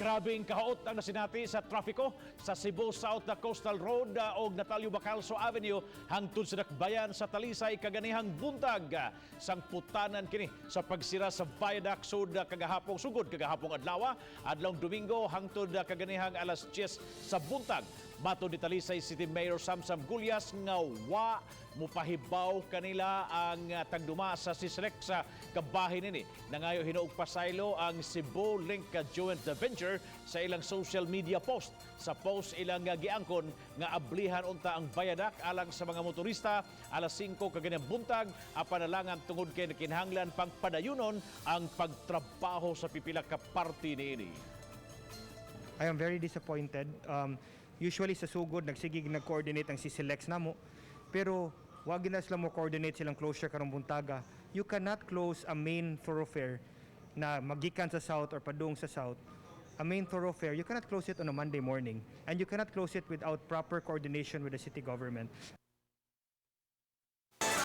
Grabeng kahaot ang nasinati sa trafiko sa Cebu South na Coastal Road og Natalio Bacalso Avenue hangtod sa dakbayan sa Talisay kaganihang buntag. Sangputanan kini sa pagsira sa viaduct sud kagahapong sugod kagahapong adlaw, adlawng Domingo, hangtod kaganihang alas 10 sa buntag. Matod ni Talisay City Mayor Samsam Gullas nga wa mupahibaw kanila ang tagduma sa CCLEX sa kabahin nini. Nangayo hinuog pasaylo ang Cebu Link Joint Venture sa ilang social media post. Sa post, ilang giangkon nga ablihan unta ang viaduct alang sa mga motorista alas 5 kaganihang buntag, apan nalangan tungod kay kinahanglan pang padayunon ang pagtrabaho sa pipila ka parte niini. I am very disappointed. Usually sa sugod, nagsigig nag-coordinate ang CCLEX namo. Pero wag na sila mo coordinate silang closure karong buntaga. You cannot close a main thoroughfare na magikan sa south or padung sa south. A main thoroughfare, you cannot close it on a Monday morning. And you cannot close it without proper coordination with the city government.